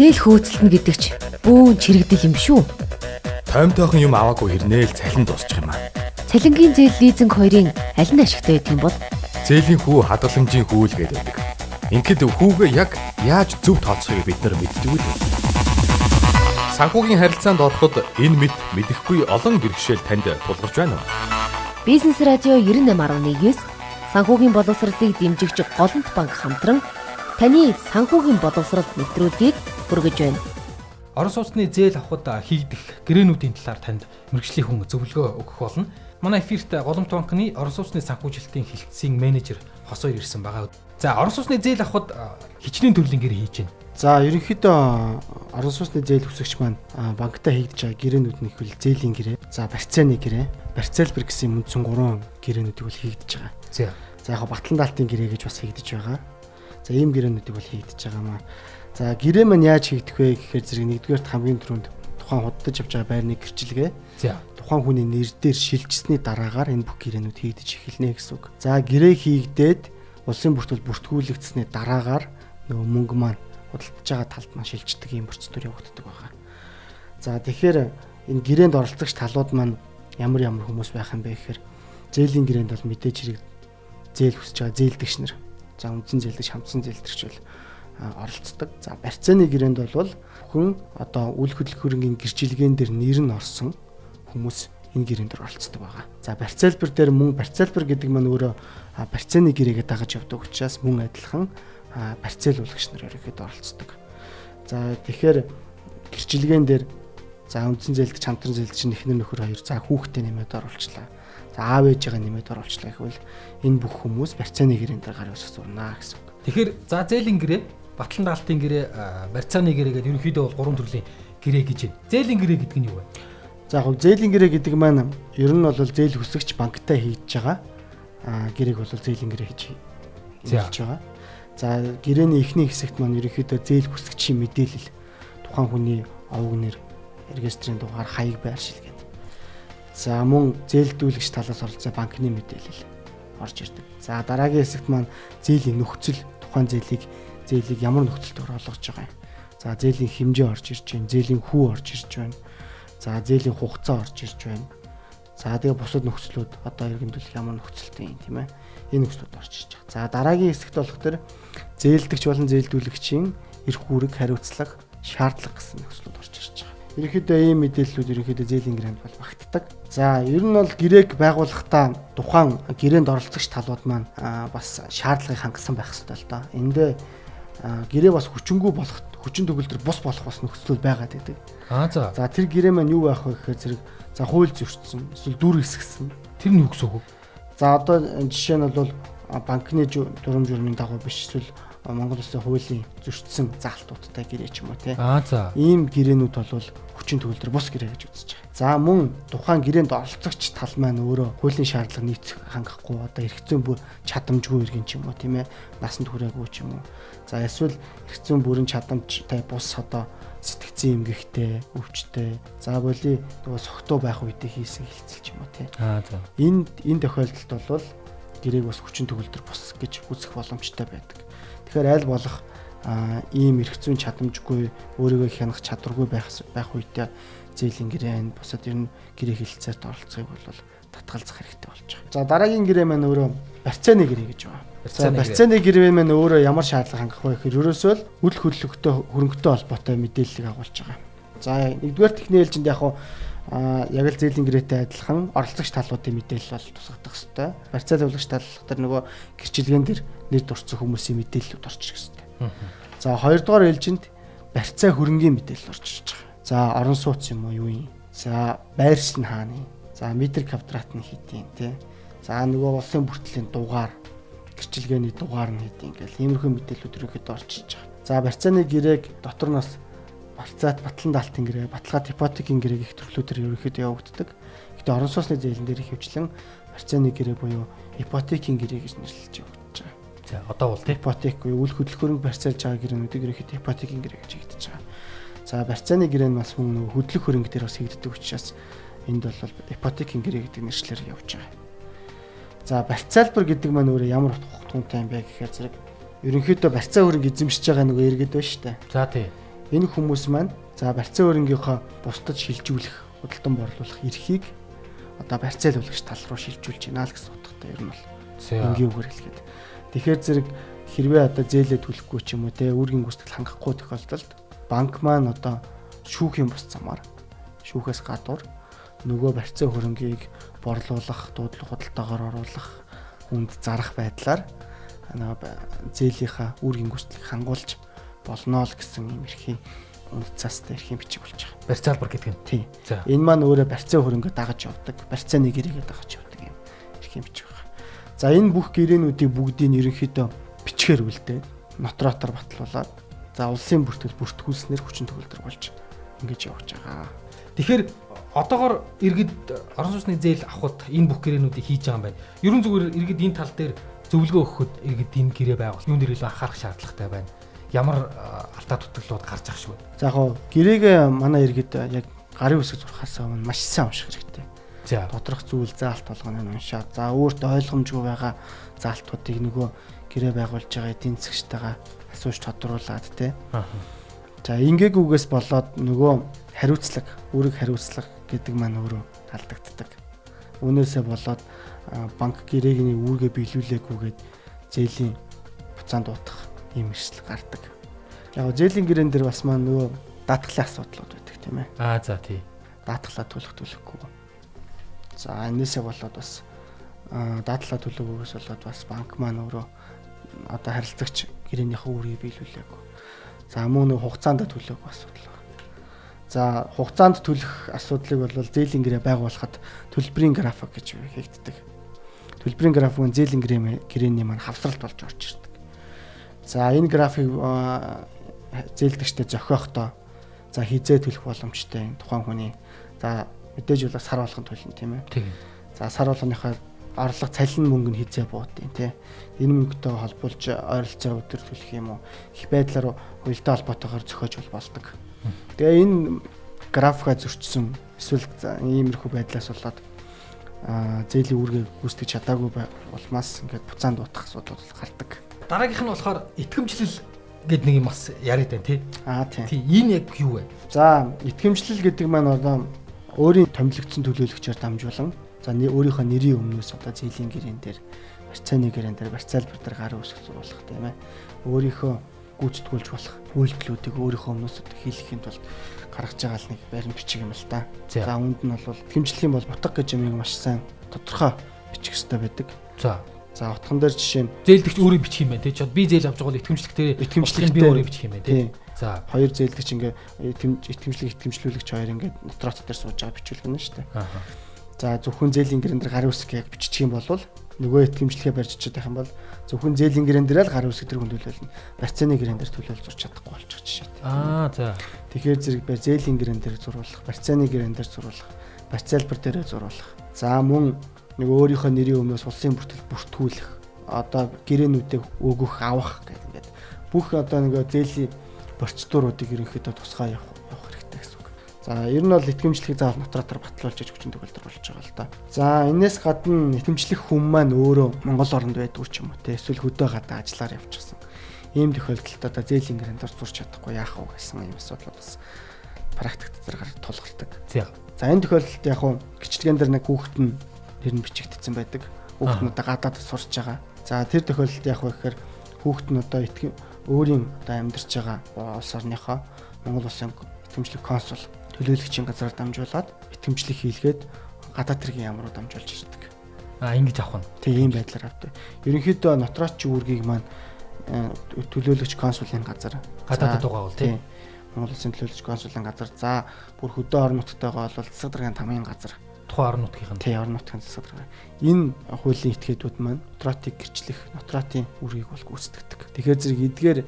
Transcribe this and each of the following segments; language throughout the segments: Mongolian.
Зээл хөөцөлдөнө гэдэг ч бөөн чирэгдэл юм шүү. Тоймтойхон юм аваагүй хэрнээл цалин дуусчих юм аа. Цалингийн зээл, лизинг хоёрын аль нь ашигтай байдаг юм бол? Зээлийн хүү, хадгаламжийн хүү л гэдэг байдаг. Ингээд хүүгээ яг яаж зөв тооцохыг бид нар мэддэг үү? Санхүүгийн харилцаанд ороход энэ мэт мэдэхгүй олон бэрхшээл танд тулгарч байна уу? Бизнес радио 98.9 санхүүгийн боловсролыг дэмжигч Голомт банк хамтран таны санхүүгийн боловсрол нэвтрүүлгийг хүргэж байна. Орон сууцны зээл авахд хийгдэх гэрээнүүдийн талаар танд мэргэжлийн хүн зөвлөгөө өгөх болно. Манай эфирт Голомт банкны орон сууцны санхүүжилтийн хэлтсийн менежер Хосоор ирсэн байгаа. За, орон сууцны зээл авахд хичнээн төрлийн гэрээ хийж байна. За, ерөнхийдөө орон сууцны зээл хүсэгч маань банктай хийгдэж байгаа гэрээнүүд нь их зээлийн гэрээ, за барьцааны гэрээ, барьцаалбар гэсэн үндсэн 3 гэрээнүүдийг бол хийгдэж байгаа. За, яг батлан даалтын гэрээ гэж бас хийгдэж байгаа. За, ийм гэрээнүүдийг бол хийгдэж байгаа маа. За, гэрээ маань яаж хийгдэх вэ гэхээр зэрэг нэгдүгээрт хамгийн түрүүнд тухайн худалдаж авч байгаа байрны гэрчилгээ. Тухайн хүний нэр дээр шилжсэний дараагаар энэ бүх гэрээнүүд хийгдэж эхэлнэ гэсэн үг. За, гэрээ хийгдээд улсын бүртгэл бүртгүүлэгдсэний дараагаар нөгөө мөнгө маань худалдаж байгаа талд маань шилждэг ийм процедур явагддаг байгаа. За, тэгэхээр энэ гэрээнд оролцогч талууд маань ямар ямар хүмүүс байх юм бэ гэхээр зээлийн гэрээнд бол мэдээж хэрэг зээл хүсэж байгаа зээлдэгч нар. За, үндсэн зээлдэгч, хамтсан зээлдэгч бол оролцдог. За, барьцааны гэрээнд бол бүхэн одоо үл хөдлөх хөрөнгийн гэрчилгээн дээр нэр нь орсон хүмүүс энэ гэрээн дээр оролцдог байгаа. За, барьцаалбар дээр мөн барьцаалбар гэдэг маань өөрөө барьцааны гэрээгээ дагаж явдаг учраас мөн адилхан барьцаалуулагч нар ерөнхийдөө оролцдог. За, тэгэхээр гэрчилгээн дээр за үндсэн зээлдэгч, хамтран зээлдэгч, эхнэр нөхөр хоёр, за хүүхдээ нэмээд оруулчлаа. За, аав ээжигээ нэмээд оруулчлаа гэвэл энэ бүх хүмүүс барьцааны гэрээн дээр гар үсэх зурнаа гэсэн үг. Тэгэхээр за зээлийн гэрээ, батлан даалтын гэрээ, барьцааны гэрээ гэдэг ерөнхийдөө бол 3 төрлийн гэрээ гэж байна. Зээлийн гэрээ гэдэг нь юу вэ? За, яг зээлийн гэрээ гэдэг маань ер нь бол зээл хүсэгч банктай хийж байгаа гэрээг бол зээлийн гэрээ гэж хэлж байгаа. За, гэрээний эхний хэсэгт маань ерөнхийдөө зээл хүсэгчийн мэдээлэл, тухайн хүний овог нэр, регистрийн дугаар, хаяг байршил гэдэг. За, мөн зээлдүүлэгч талаас оролцоо банкны мэдээлэл орж ирдэг. За, дараагийн хэсэгт маань зээлийн нөхцөл, тухайн зээлийг ямар нөхцөлд олгож байгаа юм. За, зээлийн хэмжээ орж ирж байна, зээлийн хүү орж ирж байна. За, зээлийн хугацаа орж ирж байна. За, тэгээ бусад нөхцлүүд одоо иргэндлэх ямар нөхцөлтэй юм тийм ээ. Энэ нөхцлүүд орж ирж байгаа. За, дараагийн хэсэгт болох тэр зээлдэгч болон зээлдүүлэгчийн эрх үүрэг, хариуцлага, шаардлага гэсэн нөхцлүүд орж ирж байгаа. Ерөнхийдөө ийм мэдээллүүд ерөнхийдөө зээлийн гэрээнд бол багтдаг. За, ер нь бол гэрээг байгуулахдаа тухайн гэрээнд оролцогч талууд маань бас шаардлагыг хангасан байх хэрэгтэй л доо. Энд гэрээ бас хүчингү болох, хүчин төгөлдөр бус болох бас нөхцлүүд байгаад байдаг. За, тэр гэрээ маань юу байх вэ гэхээр зэрэг за хууль зөрчсөн, эсвэл дүр хэсгсэн. Тэр нь юу гэсэн үг вэ? За, одоо жишээ нь бол банкны дүрэм журмын дагуу биш, эсвэл Монгол Улсын хуулийн зөрчсөн заалтуудтай гэрээ ч юм уу тий. Ийм гэрээнүүд бол хүчин төгөлдөр бус гэрээ гэж үзэж байгаа. За, мөн тухайн гэрээнд оролцогч тал маань өөрөө хуулийн шаардлага нийцэх хангахгүй, одоо эрх зүйн бүр чадамжгүй иргэн ч юм уу тийм ээ, насанд хүрээгүй ч юм уу. За, эсвэл эрх зүйн бүрэн чадамжтай бус одоо сэтгцэн эмгэгтэй, өвчтэй, за боли нөгөө согтуу байх үедээ хийсэн хилцэл ч юм уу тий. Энэ тохиолдолд бол гэрээг бас хүчин төгөлдөр бус гэж үзэх боломжтой байдаг. Тэгэхээр аль болох ийм эрх зүйн чадамжгүй, өөрийгөө хянах чадваргүй байх үедээ зээлийн гэрээнд бусад ер нь гэрээ хилцээрт оролцохыг бол татгалзах хэрэгтэй болж байгаа. За, дараагийн гэрээ маань өөрөө барьцааны гэрээ гэж байна. За, барьцааны гэрээ маань өөрөө ямар шаардлага хангах вэ гэхээр ерөөсөө л үл хөдлөхтэй, хөрөнгөтэй холбоотой мэдээллийг агуулж байгаа. За, нэгдүгээр техникийн ээлжинд яг яг л зээлийн гэрээтэй адилхан оролцогч талуудын мэдээлэл бол тусгадах хэрэгтэй. Барьцаалуулагч талх дээр нөгөө гэрчилгээн дээр нэр дурдсан хүмүүсийн мэдээллүүд орж ирэх хэрэгтэй. За, хоёрдугаар ээлжинд барьцаа хөрөнгийн мэдээлэл орж ирж байгаа. За, орон сууц юм уу юу юм? За, байршил нь хаана юм? За, метр квадрат нь хэд юм те? За, нөгөө улсын бүртгэлийн дугаар, гэрчилгээний дугаар нь хэд юм ингээл иймэрхүү мэдээллүүд ерөнхийдөө орж ирж байгаа. За, барьцааны гэрээг дотор нь бас барьцаат, батлан даалтын гэрээ, баталгаат ипотекийн гэрээ гэх төрлүүдээр ерөнхийдөө явагддаг. Гэтэ орон сууцны зээлэн дээр ихэвчлэн барьцааны гэрээ буюу ипотекийн гэрээ гэж нэрлэж явагдаж байгаа. За, одоо бол тийм ипотек буюу үл хөдлөх хөрөнгө барьцаалж байгаа гэрээнүүдийг ерөнхийдөө ипотекийн гэрээ гэж хийгдэж байгаа. За, барьцааны гэрээ нь бас мөн нөгөө хөдлөх хөрөнгө дээр бас хийгддэг учраас энд бол ипотекийн гэрээ гэдэг нэршлэр явж байгаа. За, барьцаалбар гэдэг маань өөрөө ямар утгатай юм бэ гэхээр зэрэг ерөнхийдөө барьцаа хөрөнгө эзэмшиж байгаа нөгөө иргэд байна шүү дээ. За, тий. Энэ хүмүүс маань за барьцаа хөрөнгийнхөө бусдад шилжүүлэх, худалдан борлуулах эрхийг одоо барьцаалуулагч тал руу шилжүүлж байна л гэсэн утгатай ер нь бол. Энгийн үгээр хэлэхэд. Тэгэхээр зэрэг хэрвээ одоо зээлээ төлөхгүй ч юм уу те үүргийн гүйцэтгэл хангахгүй тохиолдолд банк маань одоо шүүхийн бус замаар шүүхээс гадуур нөгөө барьцаа хөрөнгийг борлуулах, дуудлага худалдаагаар оруулах, хүнд зарах байдлаар нөгөө зээлийнхаа үүргийн гүйцэтгэлийг хангуулж болно л гэсэн юм эрхийн үнд цаастай эрхийн бичиг болж байгаа. Барьцаа албар гэдэг нь. Тийм. Энэ маань өөрөө барьцаа хөрөнгө дагаж явдаг, барьцааны гэрээгээ дагаж явдаг юм эрхийн бичиг байна. За энэ бүх гэрээнүүдийг бүгдийг ерөнхийдөө бичгээр үлдээд нотариатаар батлуулаад за улсын бүртгэл бүртгүүлснээр хүчин төгөлдөр болж ингэж явж байгаа. Тэгэхээр одоогор иргэд орон сууцны зээл авахд энэ бүх гэрээнүүдийг хийж байгаа юм байна. Ерөн зүгээр иргэд энэ тал дээр зөвлөгөө өгөхөд иргэд энэ гэрээ байгуул. Юун дээр илүү анхаарах шаардлагатай байна. Ямар алдаа дутагдлууд гарч ах шиг вэ? За яг гэрээгээ манай иргэд яг гарын үсэг зурхаас өмнө маш сайн унших хэрэгтэй. За доторх зүйл заалт болгоныг уншаад за өөртөө ойлгомжгүй байгаа заалтуудыг нөгөө гэрээ байгуулж байгаа эдийн засгчтайгаа асууж тодруулаад тий. За ингээгүйгээс болоод нөгөө хариуцлага, үүрэг хариуцлага гэдэг маань өөрөө алдагддаг. Үүнээсээ болоод банк гэрээгний үүргээ биелүүлээгүйгээд зээлийн буцаан дуутах ийм эрсдэл гардаг. Яг зээлийн гэрээн дээр бас маань нөгөө даатгалын асуудлууд байдаг тийм ээ. Аа за тий. Даатгалаа төлөх төлөхгүй. За энээсээ болоод бас даатгалаа төлөөгөөс болоод бас банк маань өөрөө одоо харилцагч гэрээнийхээ үүргийг биелүүлээгүй. За мөн нэг хугацаанд төлөөгүй асуудал байна. За хугацаанд төлөх асуудлыг бол зээлийн гэрээ байгуулахад төлбөрийн график гэж хийгддэг. Төлбөрийн график нь зээлийн гэрээний маань хавсралт болж орж ирдэг. За энэ график зээлдэгчтэй зохиохдоо за хизээ төлөх боломжтой тухайн хүний за мэдээж бол сар болгон төлнө тийм ээ. Тийм. За сар болгоныхоо орлого цалин мөнгө нь хизээ буудیں тий. Энэ мөнгөтэй холбуулж ойролцоо өдөр төлөх юм уу? Их байдлаар хуйлтай холбоотойгоор зохиож бол болдог. Тэгээ энэ графикаа зөрчсөн эсвэл иймэрхүү байдлаас болоод зээлийн үүргээ гүйцэтгэж чадаагүй улмаас ингээд буцаан дуутах асуудал гардаг. Дараагийнх нь болохоор итгэмжлэл гэдэг нэг юм бас яриад байна тий. Аа тий. Тий, энэ яг юу вэ? За, итгэмжлэл гэдэг маань одоо өөрийн томилогдсон төлөөлөгчөөр дамжуулан за өөрийнхөө нэрийн өмнөөс одоо зээлийн гэрээн дээр, барьцааны гэрээн дээр, барьцаа албар дээр гарын үсэг зурулах тийм ээ. Өөрийнхөө гүйцэтгүүлж болох үйлдэлүүдийг өөрийнхөө өмнөөс одоо хийлгэхийн тулд гаргаж байгаа л нэг баримт бичиг юм л та. За үүнд нь бол итгэмжлэхийн бол утга гэж юмыг маш сайн тодорхой бичих ёстой байдаг. За. За утган дээр жишээ нь зээлдэгч өөрөө бичих юм байна тий. Би зээл авч байгаа бол итгэмжлэх дээр итгэмжлэх би өөрөө бичих юм байна тий. За хоёр зээлдэгч ингээ итгэмжлэг итгэмжлүүлэгч хоёр ингээ нотариат дээр сууж байгаа бичүүлэх нь шүү дээ. За зөвхөн зээлийн гэрэн дээр гарын үсэг яг бичих юм бол нөгөө итгэмжлэхээ барьж чад байх юм бол зөвхөн зээлийн гэрэн дээр л гарын үсэг тэр хүн төлөөлнө. Барьцааны гэрэн дээр төлөөл зурч чадахгүй болчих жишээтэй. Аа за. Тэгэхээр зэрэг зээлийн гэрэн дээр зуруулах, барьцааны гэрэн дээр зуруулах, барьцаа албар дээрээ зуруулах. За мөн нэг өөрийнхөө нэрийн өмнөөс улсын бүртгэл бүртгүүлэх, одоо гэрээнүүдээ өгөх, авах гэх ингээд бүх одоо нөгөө зээлийн процедуруудыг ерөнхийдөө тусгай явах хэрэгтэй гэсэн үг. За ер нь бол итгэмжлэхийг заавал нотариатаар батлуулж иж хүчин төгөлдөр болж байгаа л да. За энэс гадна итгэмжлэх хүн маань өөрөө Монгол оронд байдгүй ч юм уу те эсвэл хөдөө гадаа ажиллаар явчихсан. Ийм тохиолдолд одоо зээлийн гэрээн дээр зурч чадахгүй яах вэ гэсэн ийм асуудал бас практик дээр гарч тулгардаг. За энэ тохиолдолд яг хуу гिचлэгэн дээр нэг хүүхэд нь нэр нь бичигдсэн байдаг. Хүүхэд нь одоо гадаад сурч байгаа. За тэр тохиолдолд яг вэ гэхээр хүүхэд нь одоо өөрийн одоо амьдарч байгаа улс орныхоо Монгол улсын итгэмжлэх консул төлөөлөгчийн газраар дамжуулаад итгэмжлэх хийлгээд гадаад хэргийн яам руу дамжуулж ирдэг. Аа ингэж авах нь. Тийм ийм байдлаар авдаг. Ерөнхийдөө нотариатч үүргийг маань төлөөлөгч консулын газар гадаадд байгаа бол тийм. Монгол улсын төлөөлөгч консулын газар за бүр хөдөө орон нутгтайгаа бол засаг даргын тамгын газар тухайн орон нутгийнх нь тий орон нутгийн засаг дарга. Энэ хуулийн этгээдүүд маань нотариатыг гэрчлэх, нотариатын үүргийг бол гүйцэтгэдэг. Тэгэхээр зэрэг эдгээр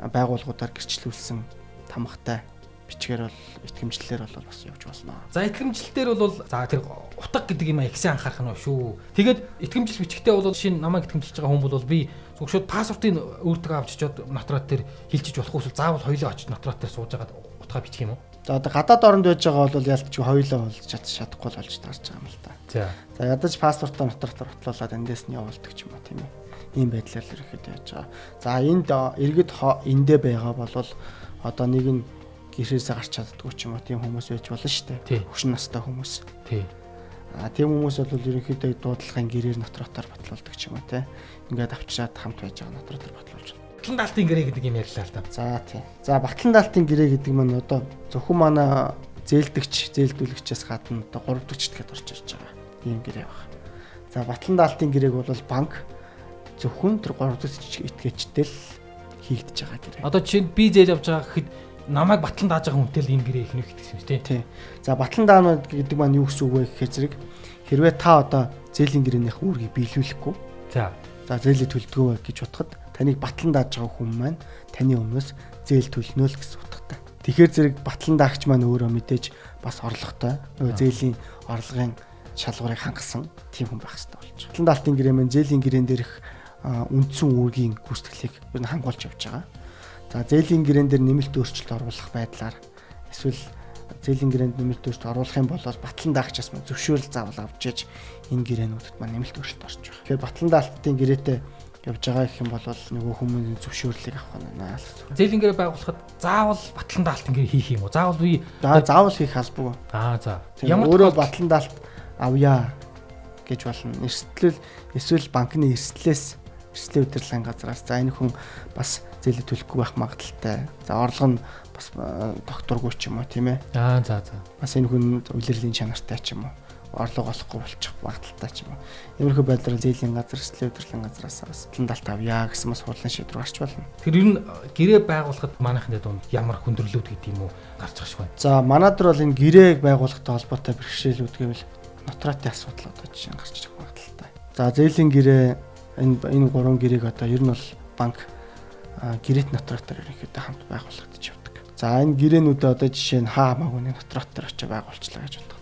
байгууллагуудаар гэрчлүүлсэн тамгатай бичгээр бол итгэмжлэлээр бол бас явж болно. За итгэмжлэл дээр бол за тэр утга гэдэг юм ихсэн анхаарах нь шүү. Тэгээд итгэмжлэл бичгтээ бол шинэ намайг итгэмжилж байгаа хүн бол би зөвхөн шууд паспортын өөртөө авч очиод нотариат дээр хилчиж болох уу эсвэл заавал хоёулаа очиж нотариат дээр сууж агаад утгаа бичих юм уу? За одоо гадаад оронд байж байгаа бол ялтч хоёулаа болж чадахгүй л болж таарч байгаа юм л та. За ядаж паспортоо нотариатаар батлуулаад эндээс нь явуулдаг ч юм уу тийм ээ. Ийм байдлаар л ерөнхийдөө яаж байгаа. За энд иргэд эндээ байгаа бол одоо нэг нь гэрээсээ гарч чаддгүй ч юм уу, тийм хүмүүс байж болно шүү дээ. Хөшин настай хүмүүс. Тий. А тийм хүмүүс бол ерөнхийдөө дуудлагын гэрээр нотротоор батлуулдаг ч юм уу, тий. Ингээд авчираад хамт байж байгаа нотротоор батлуулж байна. Батлан даалтын гэрээ гэдэг юм ярьлаа л да. За тий. За батлан даалтын гэрээ гэдэг маань одоо зөвхөн манай зээлдэгч, зээлдүүлэгчээс гадна одоо 3 дахь читгэд орж ирж байгаа ийм гэрээ байна. За батлан даалтын гэрээг бол банк зөвхөн тэр 3 дахь этгээчтэй л хийгдэж байгаа гэрээ. Одоо жишээ нь би зээл авч байгаа гэхэд намайг батлан дааж байгаа хүнтэй л ийм гэрээ их нөх гэсэн юм тий. Тий. За батлан даана гэдэг маань юу гэсэн үг вэ гэхээр зэрэг хэрвээ та одоо зээлийн гэрээнийх үүргийг биелүүлэхгүй. За. За зээлээ төлдгөө гэж бодоход таныг батлан дааж байгаа хүн маань таны өмнөөс зээл төлнө л гэсэн утгатай. Тэгэхээр зэрэг батлан даагч маань өөрөө мэдээж бас орлоготой. Нөгөө зээлийн орлогын шалгуурыг хангасан тийм хүн байх хэрэгтэй болж байгаа. Батлан даалтын гэрээ маань зээлийн гэрээн дээрх үндсэн үүргийн гүйцэтгэлийг ер нь хангуулж явж байгаа. За зээлийн гэрээн дээр нэмэлт өөрчлөлт оруулах байдлаар эсвэл зээлийн гэрээнд нэмэлт өөрчлөлт оруулах юм бол батлан даагчаас маань зөвшөөрөл заавал авч яж энэ гэрээнүүдэд маань нэмэлт өөрчлөлт орж байгаа. Тэгэхээр батлан даалтын гэрээтэй явж байгаа гэх юм бол нөгөө хүмүүний зөвшөөрлийг авах нь байна. Зээлийн гэрээ байгуулахад заавал батлан даалтын гэрээ хийх юм уу? Заавал би заавал хийх албагүй. Аа за. Ямар өөрөө батлан даалт авъя гэж болно. Эрсдлэл эсвэл банкны эрсдлээс эрсдлийн удирдлагын газраас за энэ хүн бас зээлээ төлөхгүй байх магадлалтай. За орлого нь бас тогтворгүй ч юм уу, тийм ээ. Аа за за. Бас энэ хүн улирлын чанартай ч юм уу, орлого олохгүй болчих магадлалтай ч юм уу. Иймэрхүү байдлаар зээлийн газар, эрсдлийн удирдлагын газраас бас батлан даалт авъя гэсэн бас хурлын шийдвэр гарч болно. Тэр ер нь гэрээ байгуулахад манайхны дунд ямар хүндрэлүүд гэдэг юм уу гарч байгаа шиг байна. За манай дөр бол энэ гэрээг байгуулахтай холбоотой бэрхшээлүүд гэвэл нотратын асуудал одоо жишээ нь гарч ирэх магадлалтай. За зээлийн гэрээ энэ гурван гэрээг одоо ер нь бол банк гэрэт нотротоор ерөнхийдөө хамт байгуулагдаж явдаг. За энэ гэрээнүүдээ одоо жишээ нь хаа хамаагүй нэг нотротоор очиж байгуулчлаа гэж бодох.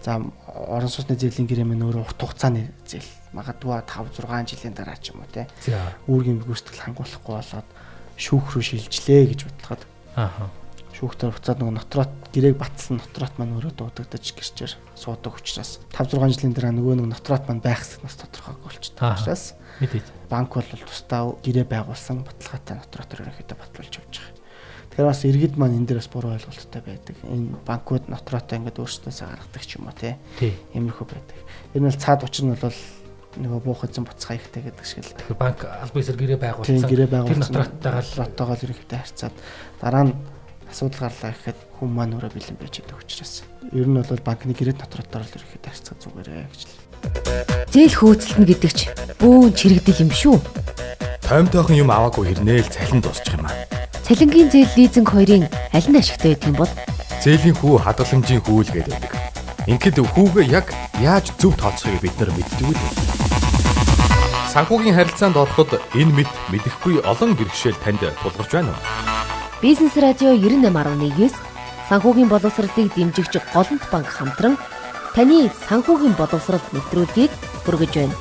За орон сууцны зээлийн гэрээ маань өөрөө урт хугацааны зээл. Магадгүй 5 6 жилийн дараа ч юм уу те. Үүргийн гүйцэтгэл хангуулахгүй болоод шүүх рүү шилжлээ гэж бодлоход. Аа. Шүүхтэр буцаад нөгөө нотрот гэрээг батсан нотрот маань өөрөө дуудагдаж гэрчээр суудаг учраас 5 6 жилийн дараа нөгөө нэг нотрот маань байх хэсэг нас тодорхойгүй болчихдог учраас мэдээж банк бол тусдаа гэрээ байгуулсан баталгаатай нотротоор ерөнхийдөө батлуулж явж байгаа. Тэгэхээр бас иргэд маань энэ дээр бас буруу ойлголттой байдаг. Энэ банкуд нотротоо ингээд өөрсдөөсөө гаргадаг ч юм уу те. Иймэрхүү байдаг. Ер нь бол цаад учир нь бол нөгөө буух эзэн буцхаа ихтэй гэдэг шиг л. Тэгэхээр банк албан ёсоор гэрээ байгуулсан. Тэр нотротойгоо л ерөнхийдөө харьцаад дараа нь асуудал гарлаа гэхэд хүн маань өөрөө бэлэн байж байгаа учраас ер нь бол банкны гэрэт нотротоор л ерөнхийдөө харьцах зүгээрээ гэж л. Зээл хөөцөлтнө гэдэг ч бөөн чирэгдэл юм шүү. Тоймтойхон юм аваагүй хэрнээ л цалин дуусчих юм аа. Цалингийн зээл лизинг хоёрын аль нь ашигтай байдаг юм бол? Зээлийн хүү хадгаламжийн хүү л гэдэг байдаг. Ингээд хүүгээ яг яаж зөв тооцохыг бид нар мэддэг үү? Санхүүгийн харилцаанд ороход энэ мэд мэдэхгүй олон бэрхшээл танд тулгарч байна уу? Бизнес радио 98.9 санхүүгийн боловсролыг дэмжигч Голомт банк хамтран таны санхүүгийн боловсрол нэвтрүүлгийг хүргэж байна.